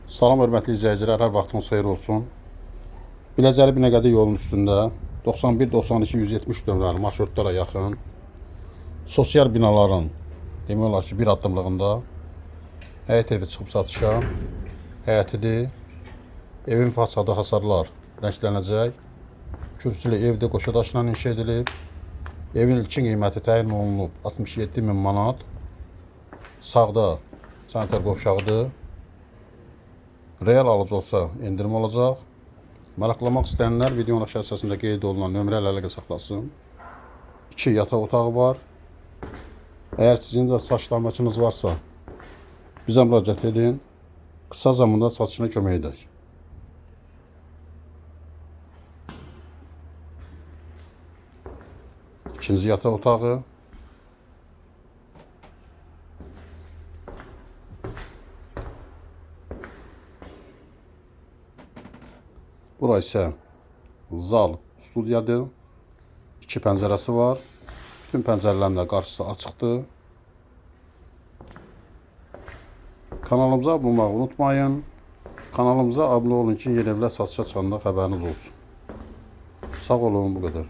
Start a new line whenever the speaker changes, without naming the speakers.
Salam hörmətli izləyicilər, hər vaxtınız xeyir olsun. Biləcəri Binəqədi yolunun üstündə 91, 92, 170 nömrəli marşrutlara yaxın sosial binaların demək olar ki, bir addımlığında həyət evi çıxıb satışa. Həyətidir. Evin fasadı hasarlar rənglənəcək. Kürsülü evdə qoşa daşla inşa edilib. Evin ilkin qiyməti təyin olunub 67 min manat. Sağda sanitar qovşağıdır. Real alıcı olsa endirim olacaq. Maraqlanmaq istəyənlər videonun aşağı hissəsində qeyd olunan nömrə ilə əlaqə saxlasın. 2 yataq otağı var. Əgər sizin də saçlanmaçınız varsa bizə müraciət edin. Qısa zamanda satışına kömək edək. İkinci yataq otağı. Bura isə zal, studiyadır. İki pəncərəsi var. Bütün pəncərələrin də qarşısı açıqdır. Kanalımıza abunə olmağı unutmayın. Kanalımıza abunə olun ki, yeni evlər satışa çıxanda xəbəriniz olsun. Sağ olun, bu qədər.